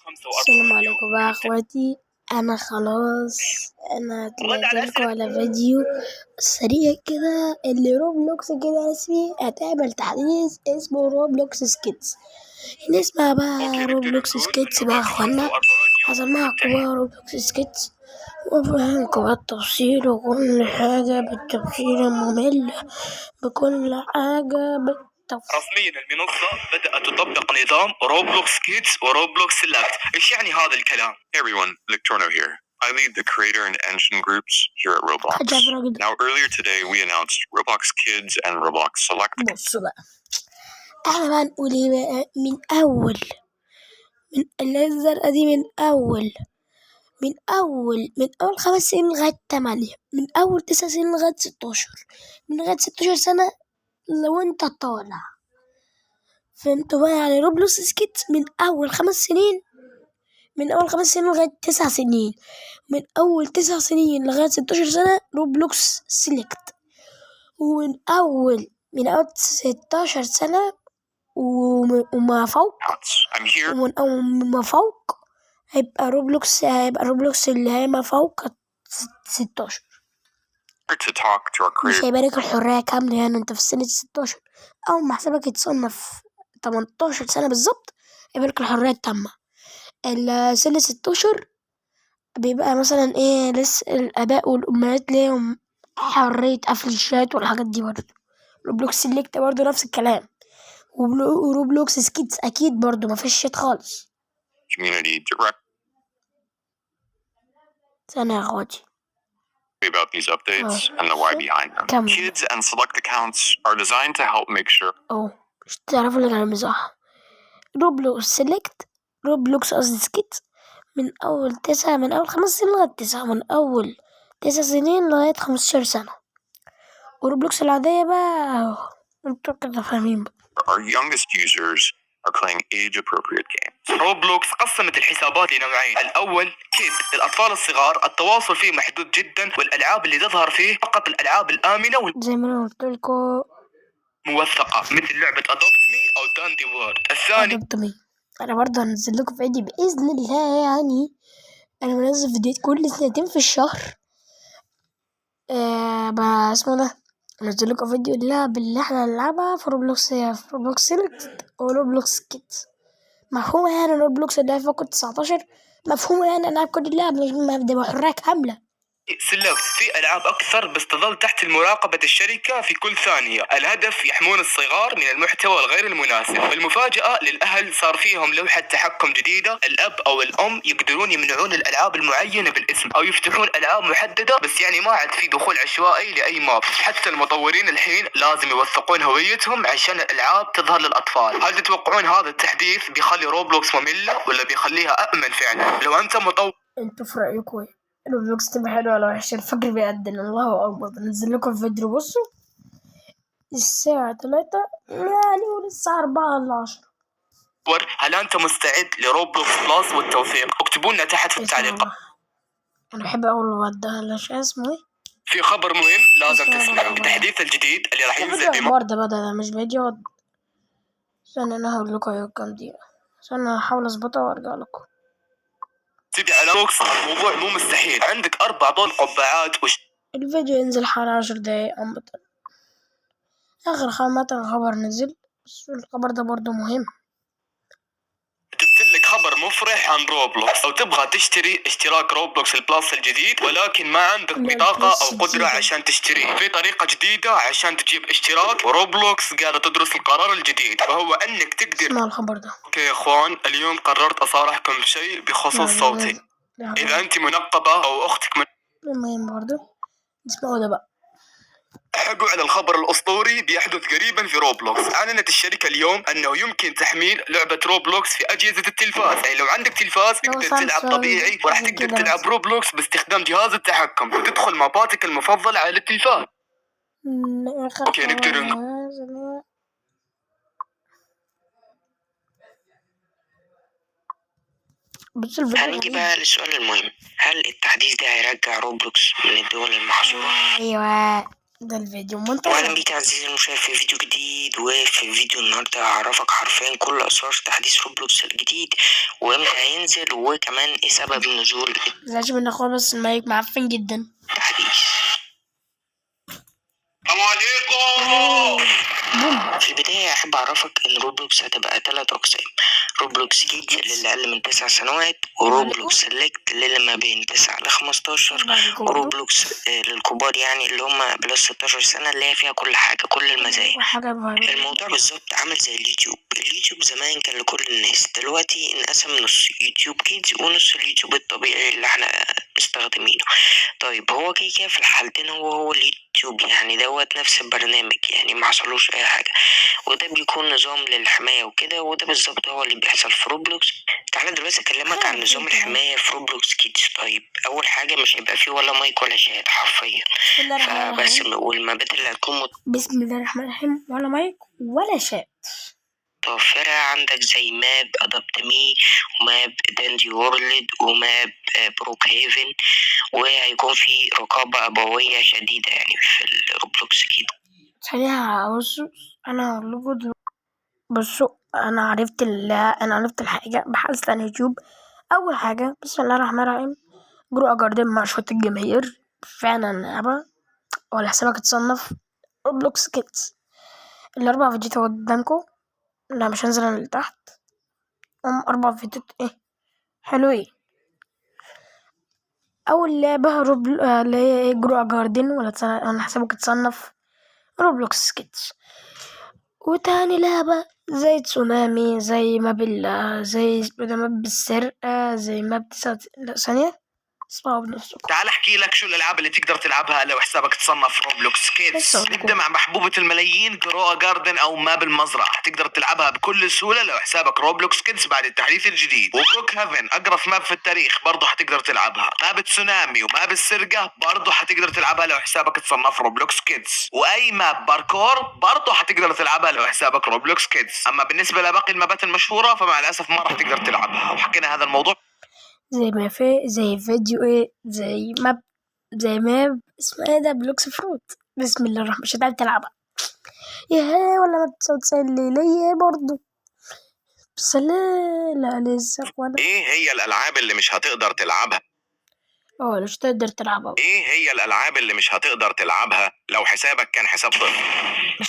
السلام عليكم بقى اخواتي. انا خلاص انا طلعت لكم على فيديو سريع كده اللي Roblox كده رسمي هتعمل تحديث اسمه Roblox Kids. نسمع بقى Roblox Kids بقى اخوانا، هسمعكم بقى Roblox Kids وافهمكم بقى التفصيل وكل حاجة بالتفصيل الممل، بكل حاجة بالتفصيل. رسميا المنصة بدأت تطبق نظام Roblox Kids و Roblox Select. ايش يعني هذا الكلام؟ Hey everyone, Nick Torno here. I lead the creator and engine groups here at Roblox. محدش عارف الراجل ده. Now, earlier today, we announced Roblox Kids and Roblox Select. بصوا بقى، احنا بقى نقول ايه بقى من اول، من اللي هي الزرقاء دي، من اول 5 سنين لغاية 8، من اول 9 سنين لغاية 16، من لغاية 16 سنة لو انت طالع. فهمتوا بقى؟ يعني Roblox Kids من اول 5 سنين، من اول 5 سنين لغاية 9 سنين، من اول 9 سنين لغاية 16 سنة Roblox Select، ومن اول 16 سنة وما فوق، I'm here ومن أول ما فوق هيبقى Roblox، هيبقى Roblox اللي هي ما فوق 16. to talk to our مش creators هيبقى لك الحرية كاملة، يعني انت في سنة 16 أول ما حسابك يتصنف 18 سنة بالظبط هيبقى لك الحرية التامة. السنة 16 بيبقى مثلا ايه، لسه الآباء والأمهات ليهم حرية قفل الشات والحاجات دي برضه. Roblox Select برضه نفس الكلام، و Roblox Kids أكيد برضه مفيش شات خالص. community directly ثانية يا اخواتي. about these updates and the why behind them. كمل. Kids and Select accounts are designed to help make sure اهو مش تعرفوا اللي كلامي صح. Roblox Select، Roblox قصدي Kids، من أول 9، من أول 5 سنين لغاية 9، من أول 9 سنين لغاية 15 سنة. و Roblox العادية بقى اهو، انتوا كده فاهمين بقى. our youngest users are playing age-appropriate games. Roblox قسمت الحسابات لنوعين، الأول Kid للأطفال الصغار، التواصل فيه محدود جدا، والألعاب اللي تظهر فيه فقط الألعاب الآمنة زي ما انا قلت لكم والموثقة مثل لعبة Adopt Me أو Dandy World. الثاني Adopt Me، انا برضه هنزل لكم فيديو باذن الله، يعني انا بنزل فيديوهات كل 2 في الشهر. بقى اسمه ده، هنزل لكم فيديو اللعب اللي احنا هنلعبها في Roblox، في Roblox Select و Roblox Kids. مفهومة يعني Roblox اللي هي فوق 19، مفهومة يعني العاب كل اللعب، مش بتبقى حرية كاملة. Select في ألعاب أكثر بس تظل تحت المراقبة الشركة في كل ثانية. الهدف يحمون الصغار من المحتوى الغير المناسب. والمفاجأة للأهل صار فيهم لوحة تحكم جديدة، الأب أو الأم يقدرون يمنعون الألعاب المعينة بالاسم أو يفتحون ألعاب محددة، بس يعني ما عاد في دخول عشوائي لأي map. حتى المطورين الحين لازم يوثقون هويتهم عشان الألعاب تظهر للأطفال. هل تتوقعون هذا التحديث بيخلي Roblox مملة ولا بيخليها أأمن فعلا؟ لو أنت مطور انتوا في رأيكم ايه؟ Roblox تبقى حلوة ولا وحشة؟ الفجر بيأذن، الله أكبر. بنزل لكم الفيديو، بصوا الساعة 3 يعني ولسه 4 إلا 10. هل أنت مستعد ل Roblox Plus والتوثيق؟ اكتبوا لنا تحت في التعليقات. أنا بحب أول الواد ده، مش اسمه إيه؟ في خبر مهم لازم بس أنا تسمعه، بحب التحديث الجديد اللي راح ده ينزل فيديو بم أخبار ده بقى، ده مش فيديو. استنى أنا هقول لكم هيقعد كام دقيقة، استنى هحاول أظبطها وأرجع لكم. تبي على بوكس، الموضوع مو مستحيل، عندك 4 طول قبعات الفيديو ينزل حوالي 10 دقايق عامة. آخر عامة خبر نزل، بس الخبر ده برضه مهم. جبت لك خبر مفرح عن Roblox. لو تبغى تشتري اشتراك Roblox ال Plus الجديد ولكن ما عندك لا، بطاقة ال Plus أو قدرة الجديد. عشان تشتريه، في طريقة جديدة عشان تجيب اشتراك، و Roblox قاعدة تدرس القرار الجديد، وهو أنك تقدر. اسمعوا الخبر ده. okay يا اخوان، اليوم قررت أصارحكم بشيء بخصوص لا، لا، صوتي. لا، لا. إذا أنت منقبة أو أختك من المهم برضه اسمعوا ده بقى. حقوا على الخبر الأسطوري بيحدث قريبا في Roblox. أعلنت الشركة اليوم أنه يمكن تحميل لعبة Roblox في أجهزة التلفاز، يعني لو عندك تلفاز لو تقدر سامسونج تلعب طبيعي، وراح حاجة تقدر كده تلعب مثلا. Roblox باستخدام جهاز التحكم وتدخل ماباتك المفضلة على التلفاز. آخر okay، نقدر خبر نزل. بص الفيديو هنيجي غريب. بقى للسؤال المهم، هل التحديث ده هيرجع Roblox من الدول المحظورة؟ ايوه. ده الفيديو واهلا منتظر. بيك عزيزي المشاهد في فيديو جديد. وفي فيديو النهارده هعرفك حرفيا كل اسرار تحديث Roblox الجديد وامتى هينزل وكمان ايه سبب نزول مزعلش من اخويا، بس المايك معفن جدا. التحديث. السلام عليكم. بوم. في البداية أحب أعرفك إن Roblox هتبقى 3 أقسام: Roblox Kids للي أقل من 9 سنوات، و Roblox Select للي ما بين 9 ل15، عليكم برضو. و Roblox للكبار، يعني اللي هم plus 16 سنة، اللي هي فيها كل حاجة، كل المزايا. وحاجة بهرب. الموضوع بالظبط عامل زي اليوتيوب. اليوتيوب زمان كان لكل الناس، دلوقتي انقسم نص YouTube Kids ونص اليوتيوب الطبيعي اللي احنا مستخدمينه. طيب هو كده كده في الحالتين هو هو اليوتيوب، يعني دوت نفس البرنامج، يعني ما حصلوش اي حاجة، وده بيكون نظام للحماية وكده، وده بالظبط هو اللي بيحصل في Roblox. تعالى دلوقتي اكلمك عن نظام الحماية في Roblox Kids. طيب اول حاجة مش هيبقى فيه ولا مايك ولا شات حرفيا، بسم الله الرحمن فبس الرحيم. والمابات اللي هتكون بسم الله الرحمن الرحيم. ولا مايك ولا شات. متوفرة عندك زي map Adopt Me و map Dandy's World و map Brookhaven، وهيكون في رقابة أبوية شديدة يعني في ال Roblox كده. ثانية بصوا، انا هقول لكم بصوا، انا عرفت الحاجة، بحثت عن يوتيوب. اول حاجة بسم الله الرحمن الرحيم، Grow a Garden مع شوية الجماهير فعلا لعبة ولا حسابك اتصنف Roblox Kids. الاربع فيديوهات قدامكم، لا مش هنزل انا لتحت، هم 4 فيديوهات ايه حلوين. اول لعبة اللي هي ايه Grow a Garden ولا حسابك اتصنف Roblox Kids. وتاني لعبة زي تسونامي، زي map زي اسمه ده map السرقة، زي map تسعة. لا ثانية، اسمعوا بنفسكم. تعال احكي لك شو الالعاب اللي تقدر تلعبها لو حسابك تصنف Roblox بس Kids. أقول لكم. نبدا مع محبوبة الملايين Grow a Garden او map المزرعة، تقدر تلعبها بكل سهولة لو حسابك Roblox Kids بعد التحديث الجديد. و Brookhaven اقرف map في التاريخ برضه حتقدر تلعبها. map تسونامي و map السرقة برضه حتقدر تلعبها لو حسابك تصنف Roblox Kids. واي map parkour برضه حتقدر تلعبها لو حسابك Roblox Kids. اما بالنسبة لباقي المابات المشهورة فمع الاسف ما راح تقدر تلعبها، وحكينا هذا الموضوع. زي ما في زي فيديو ايه زي map زي map اسمها ايه ده Blox Fruit. بسم الله الرحمن، مش هتعرف تلعبها يا ولا map 99 ليلية برضو. بس لا لا لسه ولا ايه هي الالعاب اللي مش هتقدر تلعبها؟ مش تقدر تلعبها. ايه هي الالعاب اللي مش هتقدر تلعبها لو حسابك كان حساب طفل؟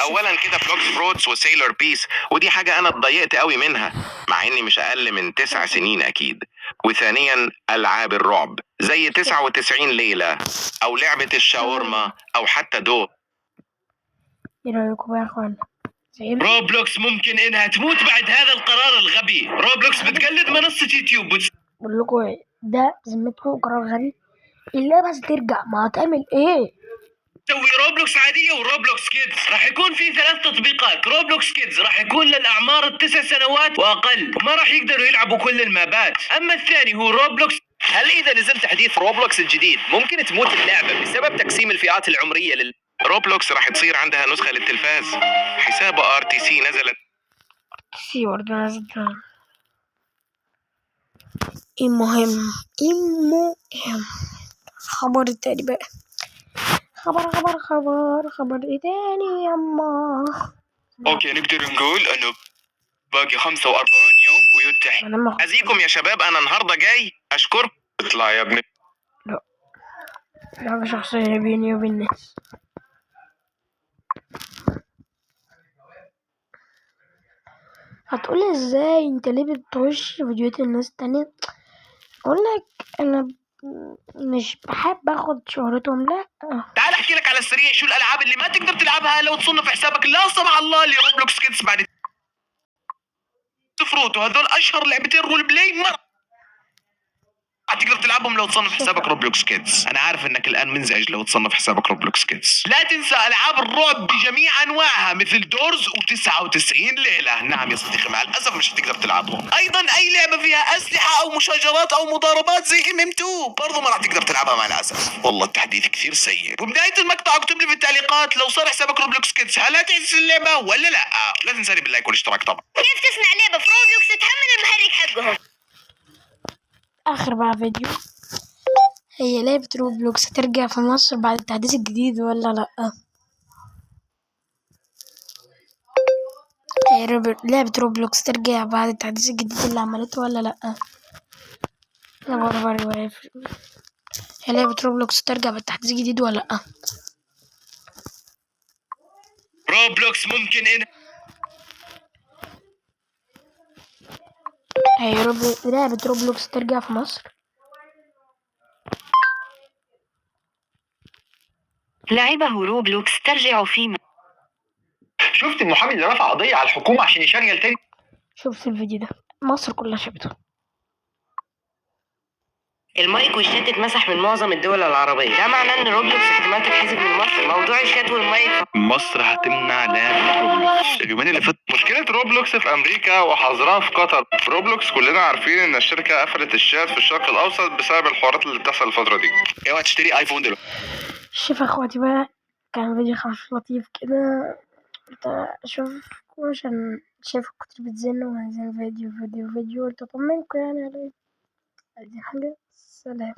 اولا كده Blox Fruits و Sailor Peace، ودي حاجة انا اتضايقت قوي منها مع اني مش اقل من 9 سنين اكيد. وثانيا العاب الرعب زي 99 ليلة او لعبه الشاورما او حتى دو. ايه رايكم بقى يا اخوانا؟ زي Roblox ممكن انها تموت بعد هذا القرار الغبي. Roblox بتقلد منصة يوتيوب. بقول لكم ايه ده بذمتكم قرار غبي. اللعبة عايزة ترجع، ما هتعمل ايه؟ تسوي Roblox عادية و Roblox Kids. راح يكون في 3 تطبيقات. Roblox Kids راح يكون للأعمار 9 سنوات وأقل، وما راح يقدروا يلعبوا كل المابات. أما الثاني هو Roblox. هل إذا نزل تحديث Roblox الجديد ممكن تموت اللعبة بسبب تقسيم الفئات العمرية لل Roblox راح تصير عندها نسخة للتلفاز. حساب RTC نزلت. سي برضه نزلت. المهم خبر التاني بقى، خبر خبر خبر خبر ايه تاني يما؟ okay نقدر نقول انه باقي 45 يوم ويتح. انا ما ازيكم يا شباب، انا النهارده جاي اشكركم. اطلع يا ابني. لا حاجة شخصية بيني وبين الناس. هتقولي ازاي انت ليه بتخش فيديوهات الناس التانية؟ اقولك انا مش بحب اخد شهرتهم. لا تعال احكي لك على السريع شو الالعاب اللي ما تقدر تلعبها لو تصنف حسابك لا سمح الله ل Roblox Kids بعد Fruit، وهذول اشهر لعبتين role play ما تقدر تلعبهم لو تصنف حسابك Roblox Kids. انا عارف انك الان منزعج لو تصنف حسابك Roblox Kids. لا تنسى العاب الرعب بجميع انواعها مثل Doors و99 ليلة. نعم يا صديقي مع الاسف مش هتقدر تلعبهم. ايضا اي لعبه فيها اسلحة او مشاجرات او مضاربات زي MM 2 برضو ما راح تقدر تلعبها مع الاسف. والله التحديث كثير سيء. وبداية المقطع اكتب لي في التعليقات لو صار حسابك Roblox Kids هل هتعزز اللعبة ولا لا؟ لا تنساني بال like والاشتراك طبعا. كيف تصنع لعبة في Roblox تحمل المحرك حقهم؟ اخر بقى فيديو، هي لعبة Roblox هترجع في مصر بعد التحديث الجديد ولا لأ؟ لعبة روبلوكس ترجع بعد التحديث الجديد اللي عملته ولا لأ؟ أنا برضه هي لعبة روبلوكس ترجع بالتحديث الجديد ولا لأ؟ روبلوكس ممكن إن هي لعبة روبلوكس ترجع في مصر؟ لعبه روبلوكس ترجع في شفت المحامي اللي رفع قضية على الحكومة عشان يشغل تاني شفت الفيديو ده، مصر كلها شافته. المايك والشات اتمسح من معظم الدول العربية، ده معناه ان روبلوكس احتمال تتحذف من مصر. موضوع الشات والمايك مصر هتمنع لعبة روبلوكس اليومين اللي فاتوا. مشكلة روبلوكس في أمريكا وحظرها في قطر. في روبلوكس كلنا عارفين إن الشركة قفلت الشات في الشرق الأوسط بسبب الحوارات اللي بتحصل الفترة دي. اوعى تشتري ايفون دلوقتي. شوف يا اخواتي بقى، كان فيديو خفيف لطيف كده، قلت اشوفكم عشان شايف كنت بتزنوا وعايزين فيديو فيديو فيديو، قلت اطمنكم يعني عليه. عايزين حاجة؟ سلام.